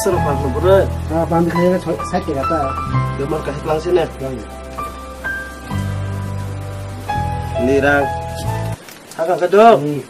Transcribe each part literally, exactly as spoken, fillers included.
Sir, pang no bro. Ah, pang khai na side ke kata. Bemar kahit lang sini. Ni rang. Hakang ka do. Hmm.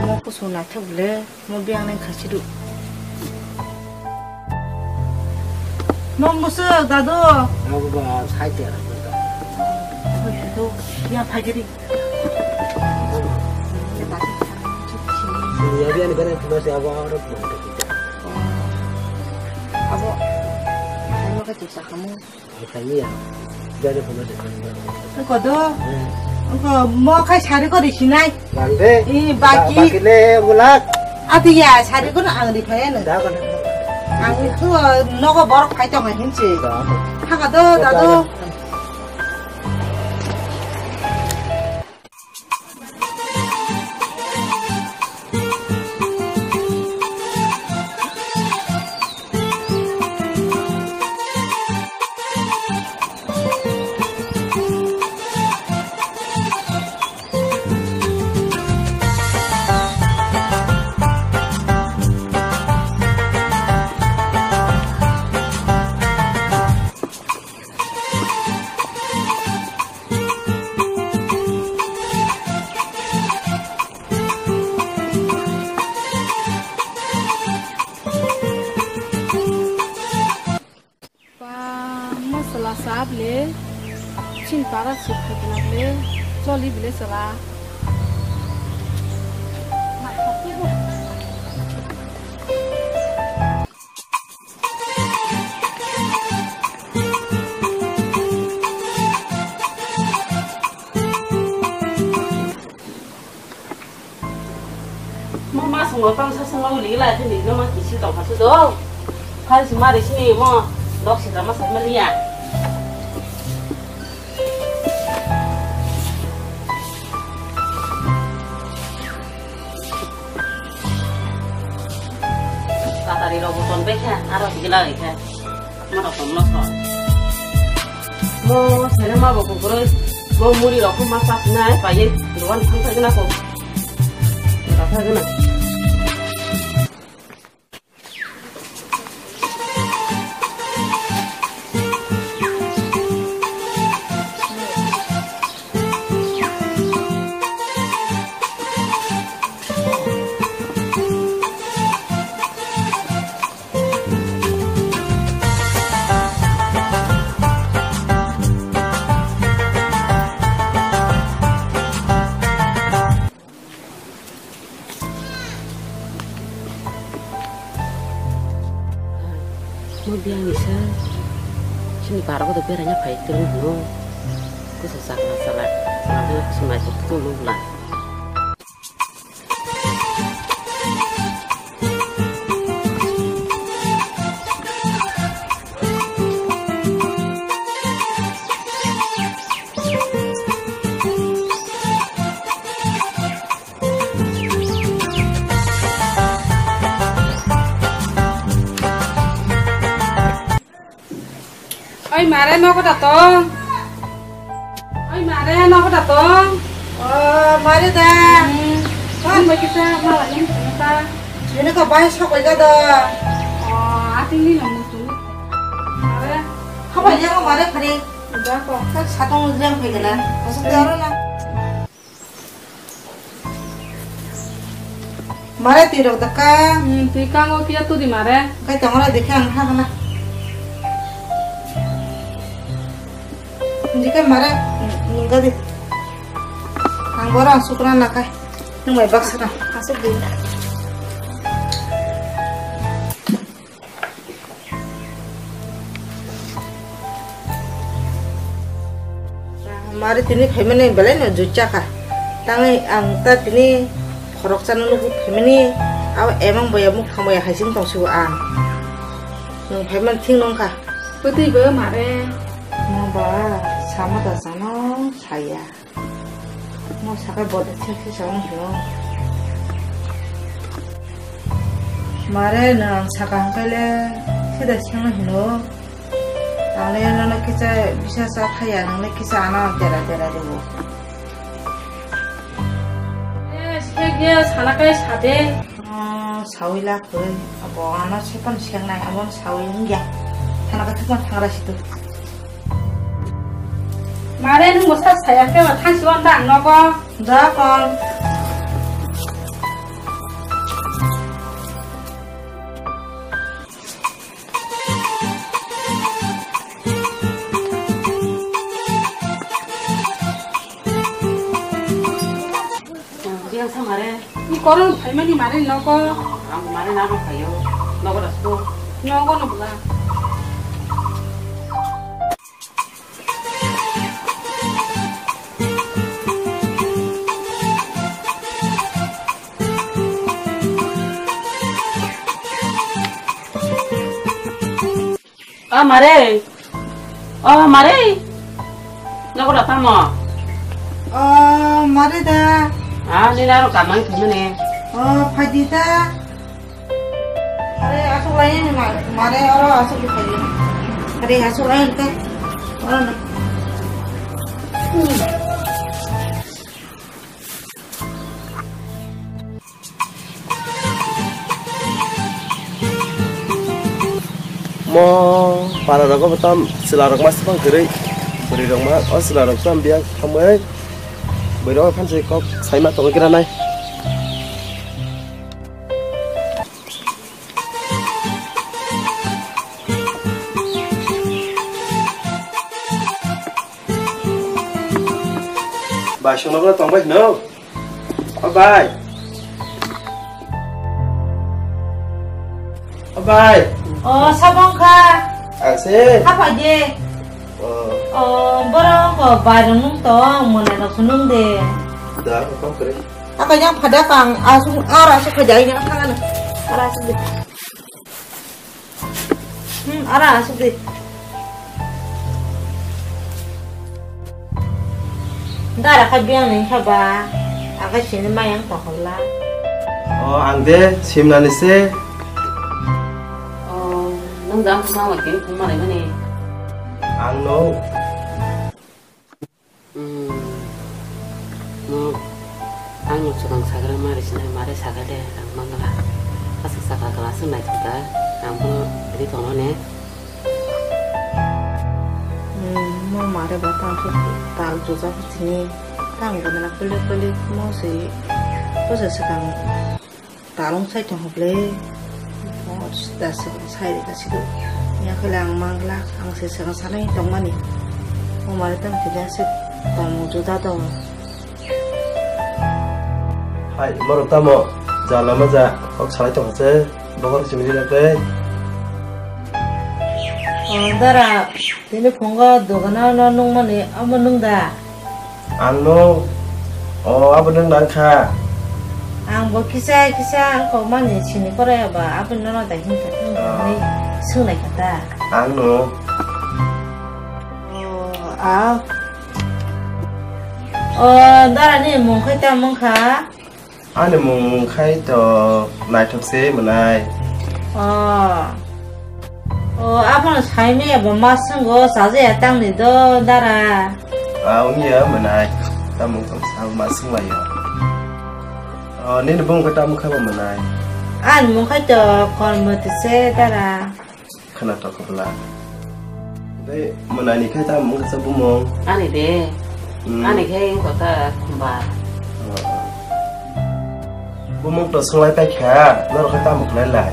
Mo kusung naithok le, mo biyang nang khasidu. Mom bwswk, dadu. Abo ba sai te ra. Oi, dadu, ya phai giri. Ya, ya, ni bana kuma se abo aro kuma se kita. Abo, ano ka chisa kamu. Ai, kami ya. Bana kuma se kuma. Ko do. Eh. Ko mo khai sari ko ri sinai. Bang de. I, baki. Ba-, baki le bulak. Ati ya, sari ko ang ri phai ano. Da ko. Ang tu nogo borok phai tong hin se. Da ko. Haka do, dadu. Ba, masala sab le, chin para sip khakna le, choli bile sala. Mo ma sungo tang sa sungo uli la thini no ma kisi tong hasu do. Khal si mari sini mo dok si drama sa maliya. Tatari rok bo ton bekha, aro digla ikha. Mo rok ton nosto. Mo sere ma bo kukuroi. Mo muri rok ma pas nai, paye dogan thang thang na ko. Thang thang na. Mo biyang ni sa, chini barok do beraina phai tong hino. Kusa sakla salak, salak kusum lai tok tok mo bula. Oi mare, nogo da tong. Oi mare, nogo da tong. O mare da. Hmm. Kon bai kita mala ni ta. Ini ko bai sok bai da. O ating ni nang tu. Mare. Khabai ya mare phari. Da ko. Satong jam phai gana. Masuk jaro na. Mare twi rok da ka? Hmm, twi kango kiya tudi mare. Kai tongora dekhe ang ha kana. Jike mare nungga di. Ang bora sukra na kai. Nung mai baksa na. Asuk di. Mari tini phaimani belai no jucha kha. Tangwi ang ta tini khoroksa no nukwi phaimani, abo emang boya mukhang boya hai sing tong sibo ang. Nwng phaimani thik nung kha. Bwtwi bo mare. Nwng ba sama da sano saya. Mo sakai boda chek se sa wng hino. Mare, nwng ang saka hwnkhe le sida sengno hino. Ang le nono kisa bisa cha khaya, nwng le kisa ano dera dera rwo. Eh, sek ye sana kai sade. Oh, sawi la kwrwi. Abo ano sepan sengnai, abo sawi wngya. Sana ka thukma thangra situ. Mare, nwng bo sa saya khe ba thangsi wan da ang nogo. Da kon. Biang sa mare. Ni korong phaimani mare nogo. Ang mare nabo phaio. Nogo dasko. Nogo no bla. O mare. O mare. Nogo da tamo? O mare da. A, nini aro kamang thumane. O phaidi da. Are asuk lai ni mare, mare aro asuk di phaidi. Are asuk lai ni te. Oro na. Mo para rogo bo tam chwla rok ma swpang kwrwi. Bwrwi rok ma o chwla rok tam biya thamwi. Bwrwi rok phan se kok sai ma tongwi gra nai. Bai, songno tong bai hino. O bai. O bai. O, sabong kha. Ang se. Kha pai de. O. O, borok ko bai rok nung tong, mwnai rok se nung de. Da, ko kre. Aka yang pada kang, asung, ara se kha jai na kha na. Ara se de. Hmm, ara asuk di. Dara kha biang ni kha ba, aga sini mayang tong hobla. O, ang de simnani se. O, nwng da ang ma ma kini phung ma lai mani. Ang no. Hmm. Mo, ang no chwng sagra mari sinai mare saga de ang mangla. Aswk saka kala aswk naithok da, ang bono ri tongno ne. Hmm, mo mare ba tang so tal juja sini, tang gana pele pele mo se, ko se sakang. Talung sai tong hokle. O sida se sai de kasi do. Ya khe ang mangla ang se se sanai tong mani. O mari tang kida se tong juda do. Hai, borok tamo jala maja kok salai tong se bokor chimri na pe. O dara, tini phungo dogana no nung mani amo nung da. Ang no, o abo nwng nang kha. Ang bo kisa kisa ang kok mani sini korai ba abo nono dai hin kha, ah, hinwi swngnai kha ta. Ang no. O, a. O, dara ni mung khai ta mung kha. Ani mung khai to naithok se mwnai. O. O, abono saimaya bo ma swngo, chajaya tangni do, dara. A, wngya mwnai. Tamung tong sa ma swnglaio. O, nini bung khe tamung khe bo mwnai. Ani mung khai to Kormoti se, dara. Khwnatok bwla. Tei mwnani khai ta mung kasa bumung. Ani de. Hmm. Ani khai wngkha ta khumbar. Oh. Bumung to swlai pai kha, norok khai tamo khlai lai.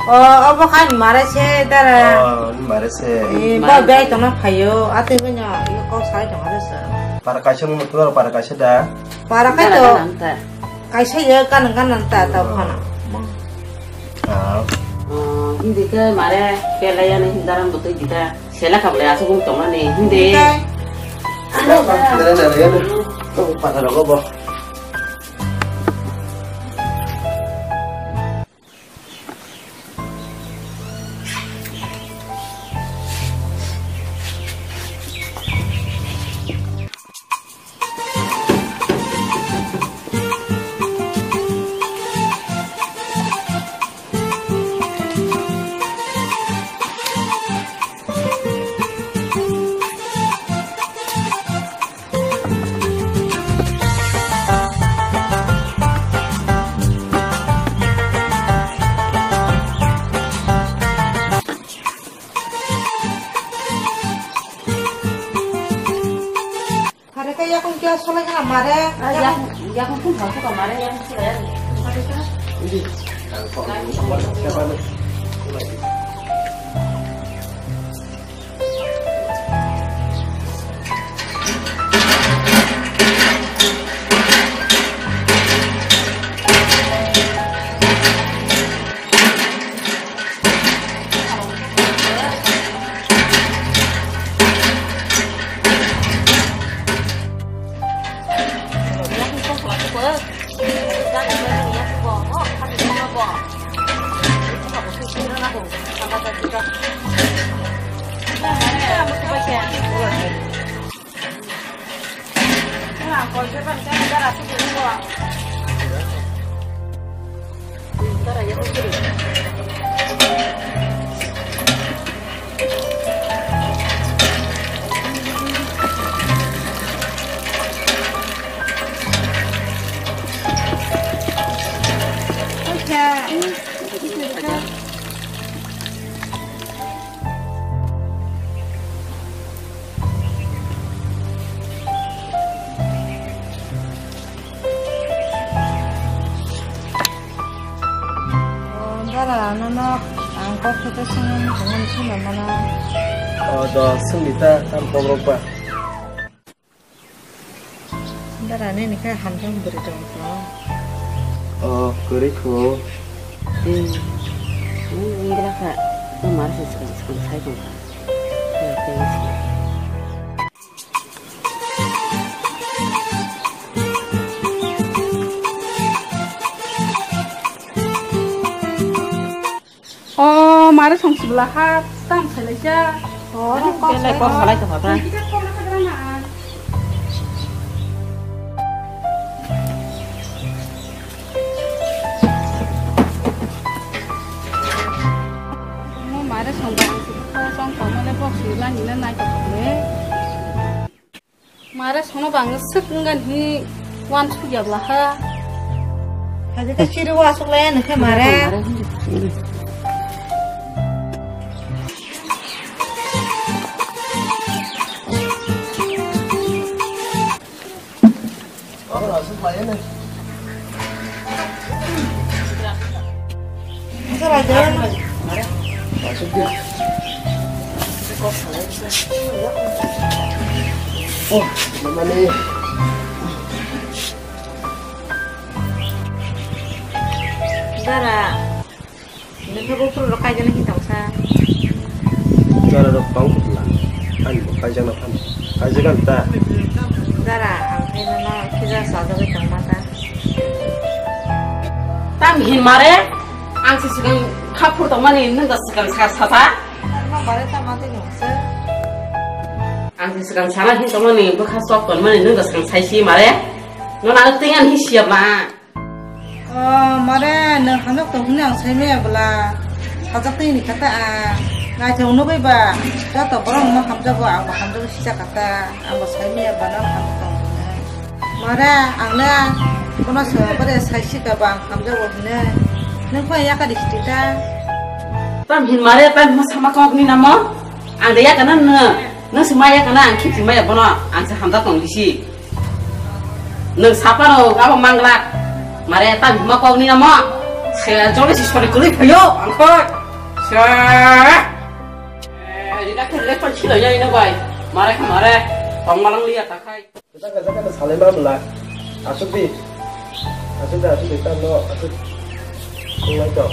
O, obo khai mare se dara. Oh, ni mare se. Eh, ba bai tongna phaio, atwi bini yo kok sai tong aro se. Para kaisa nung, para kaisa da. Para khai to. Dara dara anta. Kaisa ye kanang kanang ta ta phano. Ah. Oh, hindi ke mare pelai ya nih daran betul kita. Sela kabel asuk tung tongan nih, hindi. Hindi. Dara dara ya nih. Kok pada rokok boh. Yakung kya solai kana mare? Ah, yakung, yakung pun hal suka mare, yakung sila ya. O, dara, nono ang kok khe tei swngnani tongmani swnam mano. O, do, swngdi ta, tam kokrok ba. Dara, nini khe hamjak bwrwi tong kho. O, kwrwi kho. Hmm. Hmm, wngla kha. Tei mar se swkang swkang sai tong kha. Tei, tei. O, mare song sibla ha, tam salai ja. O, belai kok salai tongkha ta. Kita kok na kadra na. Mo mare song ba ang sibla song tongmani bok sibla ni na nai tongkha le. Mare sono bang swk wngani hwnwi uansuk ya bwla ha. Haje ta chiri uansuk laya nokhe mare. Dara. Nokhe buphuru rok kaijana khe tongsa. Dara rok tong khutla. Ani bo kaijana phan. Kaijak ang ta. Dara, ang khe nono kisa sajagwi tongma ta. Tam hin mare, ang se swkang kha phur tongmani nwng da swkang sar sata. Ang se swkang sana hin tongmani bwkha sok tonmani nwng da swkang saisi mare. Nono ang twi ani hin siya ma. O, mare, nwng hamjak tong hwnwi ang sai maya bwla. Sajak twi ni kha ta ang. Naithok nugwi ba, joto borok no hamjago, ang bo hamjago sijak kha ta. Ang bo sai maya ba, nwng hamjak tong hwnwi. Mare, ang le bono se bwrwi sai sika ba, ang hamjago hwnwi. Nwng phai yakari siti ta. Tam hin mare, tam hin sama kok ni namo? Ang de yakana nwng. Nwng se maya kana ang khichi maya bono, ang se hamjak tong bisi. Nwng sapano abo manglak. Mare ta bima kok ni namo. Se jole si sori kuli phayo ang kho. Se. Eh, ina khe le pan chilo ya ina bai. Mare khe mare. Tong malang liya ta khai. Kita kerja kan salai ma bela. Asuk di. Asuk di, asuk di, tam no, asuk. Tung lai to.